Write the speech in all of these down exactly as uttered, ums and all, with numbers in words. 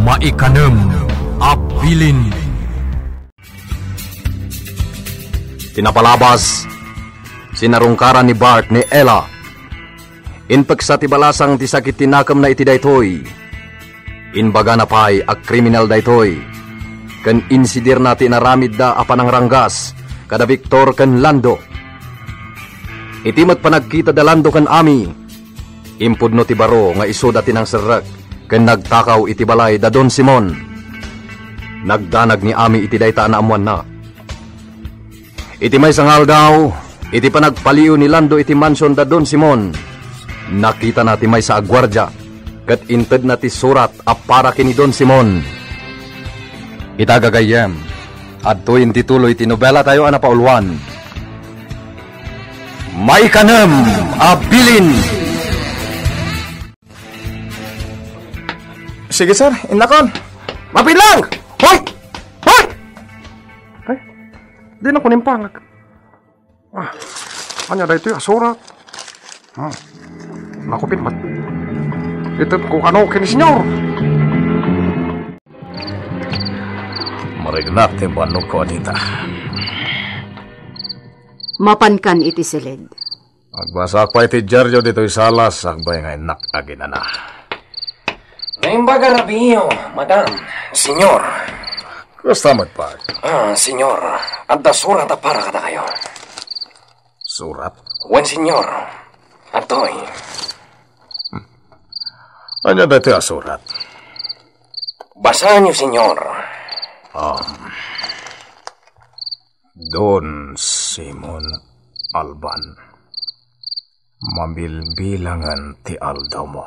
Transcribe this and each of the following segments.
Maikanem a bilin. Ti napalabas, sinarungkaran ni Bart ni Ella. Inpeksa ti balasang ti sakit ti nakemna iti daytoy. Imbagana pay a kriminal daytoy, ken insidirna ti inaramidda a panangranggas kada Victor ken Lando. Iti met panagkita da Lando ken Ami, impudno ti baro nga isuda ti nangserrek ken nagtakaw iti balay da Don Simon. Nagdanag ni Ami iti dayta a naammoanna. Iti maysa nga aldaw, iti panagpalio ni Lando iti mansion da Don Simon, nakitana ti maysa a guardia ket intedna ti surat a para ken ni Don Simon. Ita, gagayyem, adtoyen ti tuloy ti nobelatayo a napauluan. Maikanem a bilin. Sige, sir. Innakon. Mapinlang! Hoy! Hoy! Ay, di na kunim pangak. Ah, anya daytoy a surat? Hmm. Nakupit met. Ito ko kano ken ni Senyor. Marignak ti bannogko a dita. Mapankan iti siled. Agbasaak pay ti diario ditoy sala, sakbay nga innak aginana. Naimbag a rabiyo, madam, senyor. Kasta met pay. Ah, senyor, adda surat a para kadakayo. Surat? Wen, senyor. Adtoy. Ania daytoy a surat? Basaenyo, senyor. Um, Don Simon Alban, mabilbilangen ti aldawmo.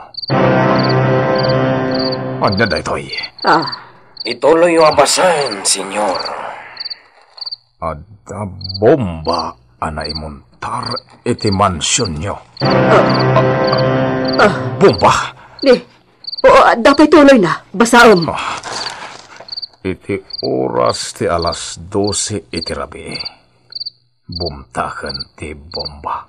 Ania daytoy? Ah. Ituloyyo a basaen, senyor. Adda bomba a naimuntar iti mansionyo. Ah. Bomba! Ni, o, adda pay tuloyna. Basaem. Ah, iti oras ti alas dose iti rabii, bumtaken ti bomba.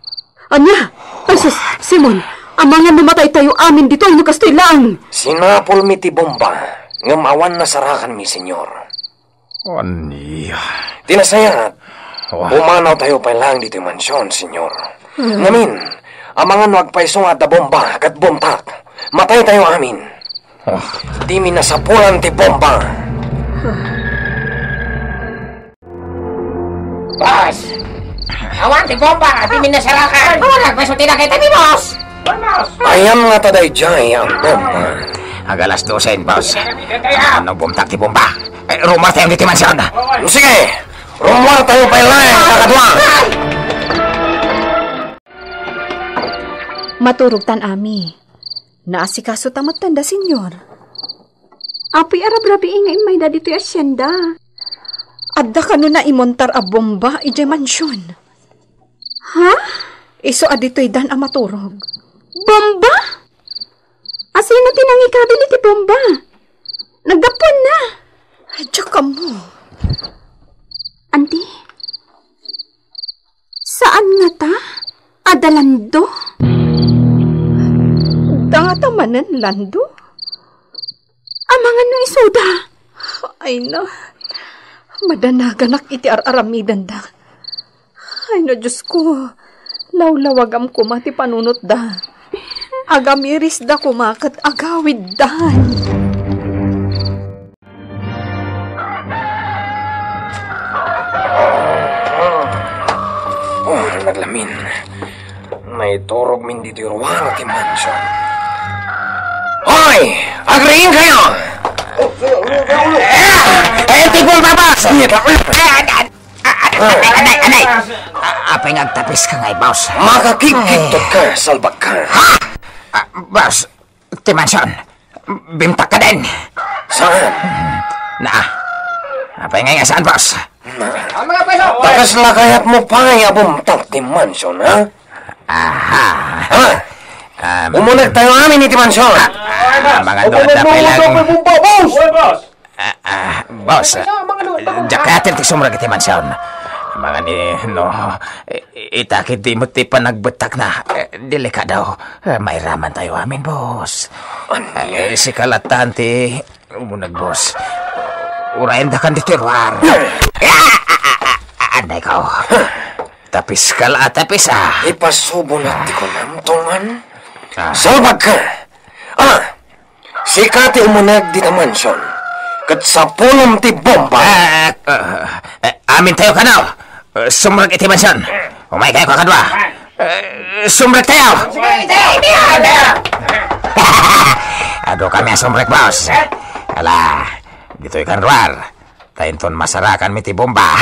Ania? Ay, sus, Simon, amangan no mataytayo amin ditoy no kastoy laeng. Sinapulmi ti bomba, ngem awan nasarakanmi, senyor. Ania? Ti nasayaat, oh, pumanawtayo pay laeng ditoy mansion, senyor. Hmm. Ngamin, amangan no agpayso nga adda bomba ket bumtak, mataytayo amin. Oh. Dimi nasapulan ti bomba. Boss! Awan ti bomba, dimi nasarakan. Awan agpayso ti nakita mi, boss! Ayan nga ta daydiay a bomba. Ag alas dosen, boss. Ano bumtak ti bomba? Eh, rummuartayo ditoy mansion. Sige, rummuartayo pay laeng, kakadua. Maturogtan, Ami. Naasikasota metten da, senyor. Apoy a rabrabii nga immayda ditoy asienda. Adda kano naimuntar a bomba idiay mansion. Ha? Isu a ditoydan a maturog. Bomba? Asino ti nangikabil iti bomba? Naggapuanna. Ay, diak ammo. Anti? Saan ngata? Adda Lando? Adda ngata manen Lando? Amangan no isuda? Ay na, madanaganak iti ar-aramidenda. Ay no, Diosko, lawlawagam koma ti panunotda. Agamirisda koma ket agawiddan. Oh, naglamin. Naiturogmin ditoy ruar ti mansion. Hoy! Agriingkayo! Eh, eh, tipon, papas! Anay, anay! A-, apay nga agtapiska ngay, boss? Makakigkigtot ka, salbag ka. Ha? Ah, boss, ti mansion. Bimtak ka din. Saan? Na. Apay nga saan, boss? Na. Bakas lakayat mo pa nga bumtak ti mansion, ha? Aha. Ha? Um, umuneg tayo amin iti mansion. Ah, ah, mga doon na pala. Boss! Ah, ah, boss, ah, diak kayat ti sumrek iti mansion. Amangan ni, no, i-, ita ket di met ti panagbettakna. Eh, delikado. Eh, mairaman tayo amin, boss. Ania? Eh, sika latta ti Umuneg, boss. Urayendakan ditoy ruar. Ah, ah, ah, ah, anay ko. Tapis ka la, tapis, ah. Ipasubo na ti kunam, Tongan. Ah. Salbag ka. Ah, sika ti umuneg dita mansion. Ket sapulem ti bomba. Ah, ah, ah, amin tayo kano. Ah, sumrek iti mansion. Umay kayo kakadwa. Eh, sumrek tayo! Adu kami a sumrek, boss. Ala, ditoy kan ruar. Ta inton masarakan mi ti bomba.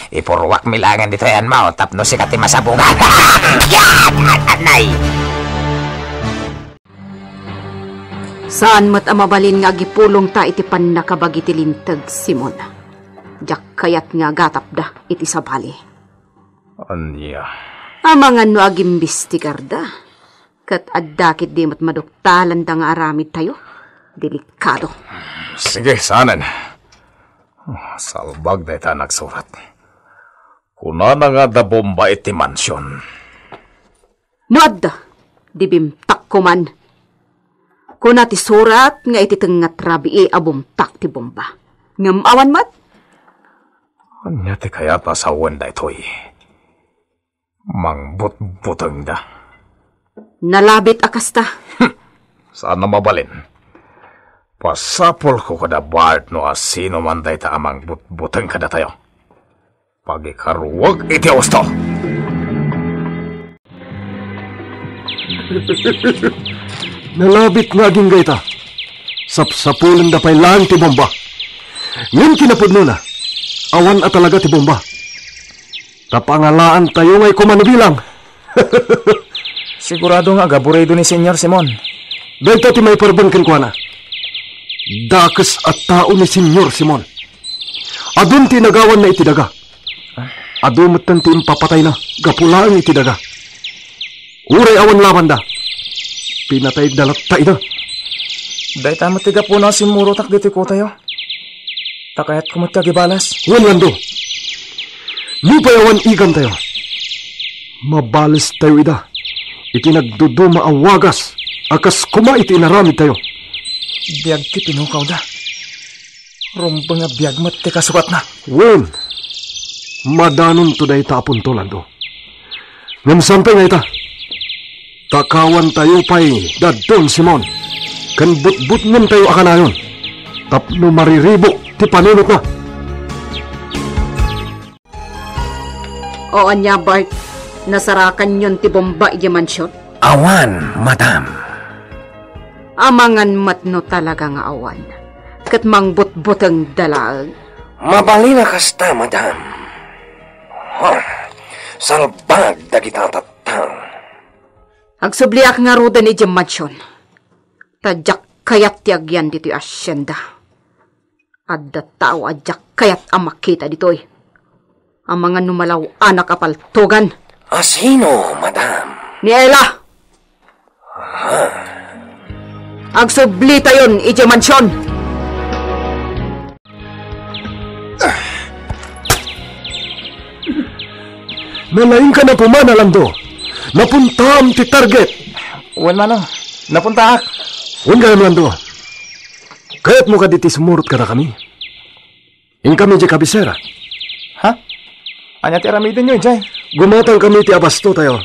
Ipurwak mi laengen ditoy anmo tapno sika ti masabugan. Yan! Anay! Saan met a mabalin nga agipulongta iti pannakabagi ti linteg, Simon. Diak kayat nga agatapda iti sabali. Ania? Amangan no agimbistigarda, ket adda ketdi met maduktalanda nga aramidtayo. Delikado. Sige, saanen. Salbag dayta a nagsurat. Kunana nga adda bomba iti mansion. No adda, di bimtakko man. Kuna ti surat nga iti tengnga ti rabii a bumtak ti bomba. Ngem awan met. Ania ti kayat a sawen daytoy? Mangbutbutengda. Nalabit a kasta. Saan a mabalin. Pasapulko kada Bart no asino man dayta a mangbutbuteng kadatayo. Pagikaruag iti husto. Nalabit nga agingga ita. Sapsapulenda pay laeng ti bomba. Ngem kinapudnona, awan a talaga ti bomba. Ta pangalaantayo nga ikuman bilang. Sigurado nga agaburido ni Señor Simon. Dayta ti maiparben kenkuana. Dakes a tao ni Señor Simon. Adun ti inagawanna iti daga. Adu metten ti impapatayna gapu laeng iti daga. Uray awan labanda, pinatayda latta ida. Dayta met ti gapuna a simmurotak ditoy kutayo. Ta kayatko met ti agibalas. Wen, Lando. Nupay awan igantayo, mabalestayo ida iti nagduduma a wagas a kas koma iti inaramidtayo. Biag ti pinukawda. Rumbeng a biag met ti kasuratna. Wen, madanonto dayta a punto, Lando. Ngem saan pay nga ita? Takawantayo pay da Don Simon ken butbutngentayo a kanayon tapno mariribo ti panunotna. O ania, Bart? Nasarakanyon ti bomba idiay mansion? Awan, madam. Amangan met no talaga nga awan, ket mangbutbutengda laeng. Mabalin a kasta, madam. Ha, salbag dagita tattao. Agsubliak ngaruden idiay mansion, ta diak kayat ti agyan ditoy asienda. Adda tao a diak kayat a makita ditoy. Amangan no malaw-anak a paltogan. Asino, madam? Ni Ella. Agsublitayon idiay mansion. Nalaingka na pumana, Lando. Napuntam ti target. Wen, Manong. Napuntaak. Wen gayam, Lando. Kayatmo kadi ti sumurot kadakami? Inkami idiay kabisera. Ha? Ania ti aramidenyo idiay? Gumatangkami iti abastotayo.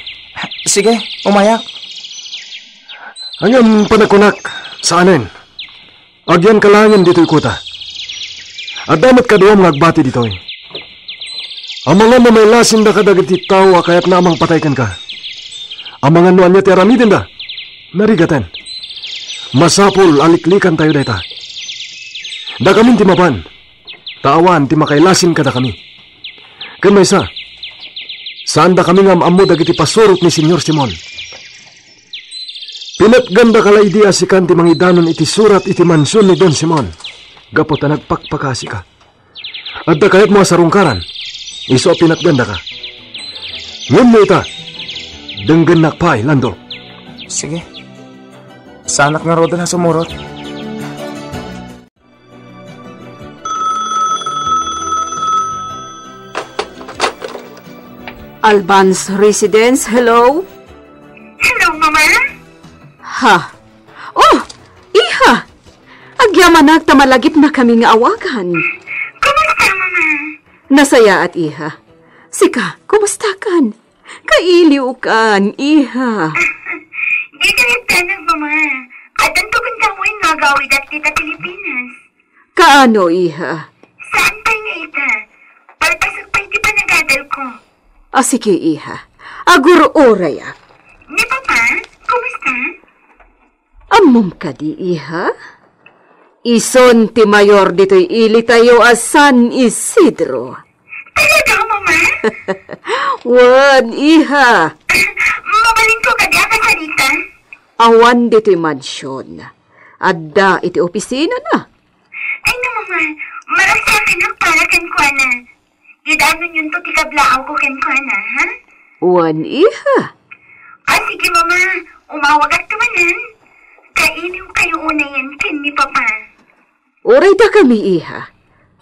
Sige, umayak. Ngem panagkunak, saanen. Agyanka laengen ditoy kuta. Adda met kaduam nga agbati ditoy. Amangan no mailasinda kadagiti tao a kayatna a mangpatay kenka. Amangan no ania ti aramidenda, narigaten. Masapul a liklikantayo dayta. Dakamin ti mapan, ta awan ti makailasin kadakami. Ken maysa, saandakami nga am-ammo dagiti pasurot ni Señor Simon. Pinatgandaka la idi a sikan ti mangidanon iti surat iti mansion ni Don Simon, gapu ta nagpakpakasika. Adda kayatmo a sarungkaran, isu a pinatgandaka. Ngem no ita, denggennak pay, Lando. Sige. Saanak ngaruden a sumurot. Alban's Residence, hello? Hello, Mama? Ha? Oh, iha! Manak ta malagipnakami nga awagan. Kumusta, Mama? Nasayaat, iha. Sika, kumustakan? Kailiwkan, iha. Di kayat tanag, Mama. Addanto gundaway nga agawidak dita Pilipinas. Kaano, iha? Saan pay nga ita? Palpasek pay ti panagadalko. Ah, sige, iha. Agur-urayak. Ni Papa, kumusta? Ammom kadi, iha? Isun ti mayor ditoy ilitayo a San Isidro. Talaga, Mama? Wen, iha. Mabalinko kadi a kasarita? Awan ditoy mansion. Adda iti opisinana. Ay, no, Mama. Maragsakan a para kenkuana. Idanon yunto ti kablaawko kenkuana, ha? Wen, iha. Ah, sige, Mama. Umawagakto manen. Kailiwkayo unayen ken ni Papa. Uray dakami, iha.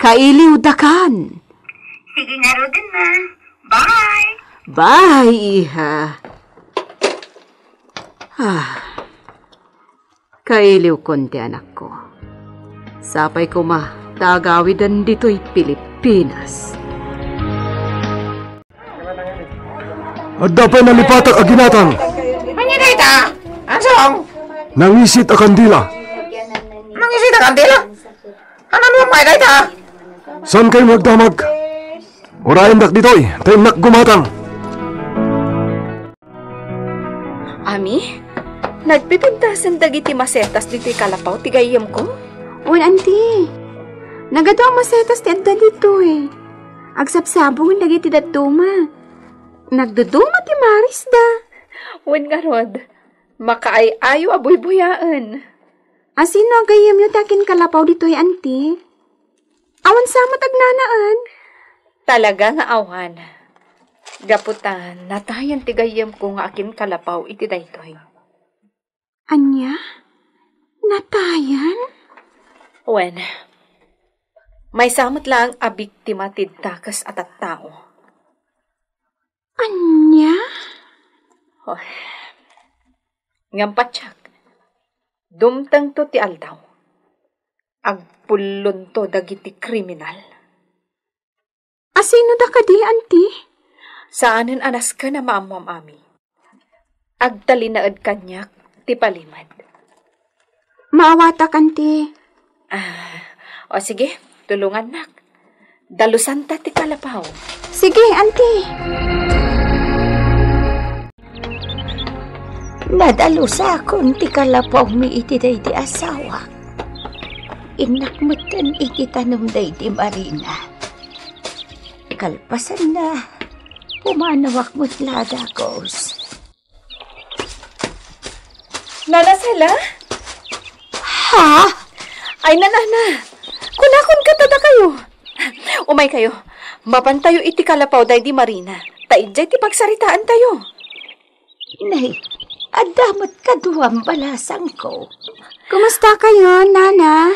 Kailiwdakan. Sige ngaruden, Ma. Bye. Bye, iha. Ah. Kailiwkon ti anakko. Sapay koma ta agawiden ditoy Pilipinas. Adda pay nalipatak a ginatang. Ania dayta? Ansong? Nangisit a kandila. Nangisit a kandila? Ania pay dayta? Saan kayo magdamag? Urayendak ditoy, ta innak gumatang. Ami, nagpipintasen dagiti masetas ditoy kalapaw ti gayyemko? Wen, anti. Nagadu a masetas ti adda ditoy. Agsabsabon dagiti dadduma. Nagduduma ti marisda. Wen ngarud, makaay-ayo a buybuyaen. Asino a gayyemyo ti akinkalapaw ditoy, anti? Awan sa met agnanaen? Talaga nga awan. Gapu ta natayen ti gayyemko nga akinkalapaw iti daytoy. Ania? Natayen? Wen, maysa met laeng a biktima ti dakes a tattao. Ania? Oh. Ngem patiek, dumtengto ti aldaw. Agpullonto dagiti kriminal. Asino da kadi, anti? Saanen a nasken a maammoam, ami. Agtalinaed kaniak ti palimed. Maawatak, anti. Ah, o sige, tulongannak. Dalusanta ti kalapaw. Sige, anti. Nadalusakon ti kalapawmi iti daydi asawa. Innak metten iti tanem daydi Marina. Kalpasanna, pumanawak met la a dakes. Nana Sela? Ha? Ay, nanana. Kunakon ka ta dakayo. Umaykayo. Mapantayo iti kalapaw daydi Marina. Ta idiay ti pagsaritaantayo. Nay, adda met kaduam balasangko. Kumusta kayo, Nana?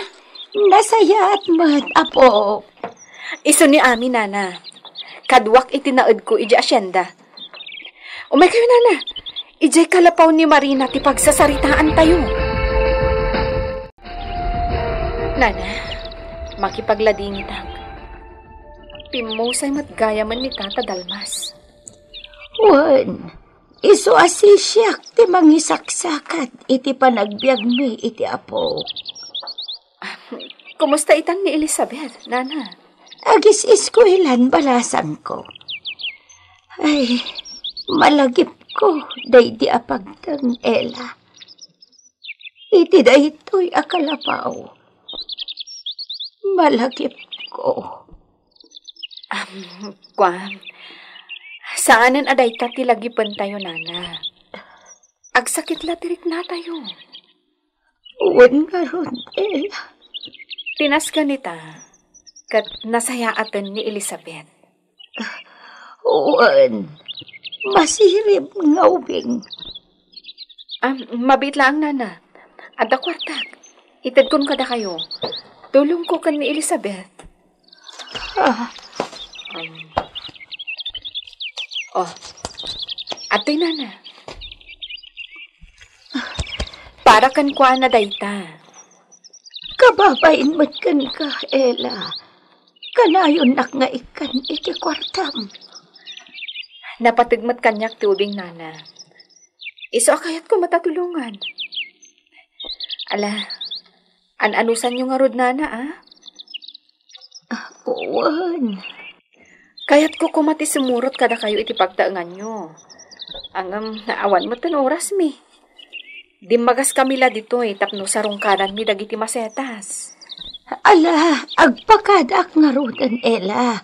Nasayaat met, Apo. Isu ni Ami, Nana. Kaduak iti naedko idiay asienda. Umaykayo, Nana. Idiay kalapaw ni Marina ti pagsasaritaantayo. Nana, makipagladingitak. Pimmusay met gayamen ni Tata Dalmas. Wen, isu a sisiak ti mangisaksakat iti panagbiagmi iti Apo. Kumusta itan ni Elizabeth, Nana? Agis-iskuelan balasangko. Ay, malagipko daydi a pagteng, Ella. Iti daytoy a kalapaw, malagipko. Am, kuan, saanen a dayta ti lagipentayo, Nana. Agsakit la ti riknatayo. Wen ngarud, Ella. Ti nasken ita, ket nasayaaten ni Elizabeth. Wen, masirib nga ubing. Ah, mabiit laeng, Nana. Adda kuartak. Itedkon kadakayo. Tulongko ken ni Elizabeth. Ah. Um. Oh. Adtoy, Nana. Para kenkuana dayta. Kababain met kenka, Ella. Kanayonnak nga ikkan iti kuartam. Napateg met kaniak ti ubing, nana. Isu a kayatko met a tulongan. Ala, an-anusanyo ngarud, nana, a? Ah, wen. Kayatko koma ti sumurot kadakayo iti pagtaenganyo. Ngem, awan met ti orasmi. Dimmagaskami la ditoy tapno sarungkadanmi dagiti masetas. Ala, agpakadaak ngaruden, Ella.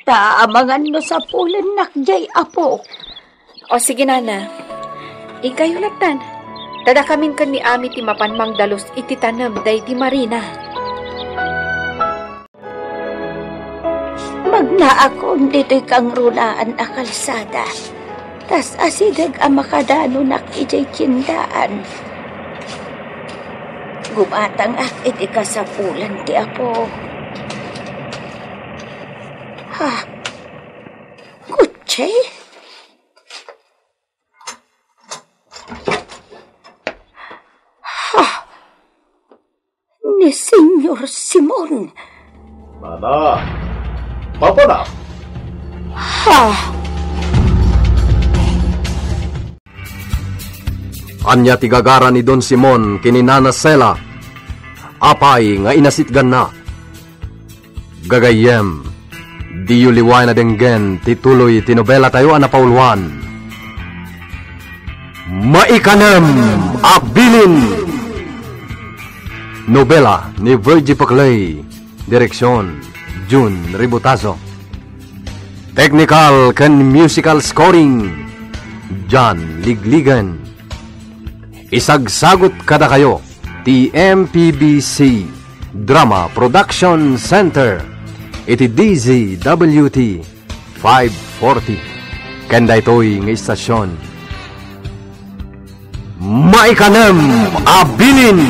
Ta amangan no sapulennak diay apok. O sige, nana. Inkayo lattan. Ta dakamin ken ni Ami ti mapan mangdalus iti tanem daydi marina. Magnaakon ditoy kangrunaan a kalsada. Tas asideg a makadanonak idiay tiendaan. Gumatangak iti kasapulan ti Apo. Ha? Kutse? Ha? Ni Señor Simon. Nana, Papa na. Ha? Ania ti gagara ni Don Simon ken ni Nana Sela? Apay nga inasitganna? Gagayyem, diyo liwayan a denggen ti tuloy ti nobelatayo a napauluan, Maikanem a Bilin. Nobela ni Virgie Paclay, direksyon, Jun Ributazo. Technical ken musical scoring, John Ligligan. Isagsagut kadakayo ti M P B C Drama Production Center iti D Z W T five forty. Ken daytoy nga istasyon, Maikanem a Bilin.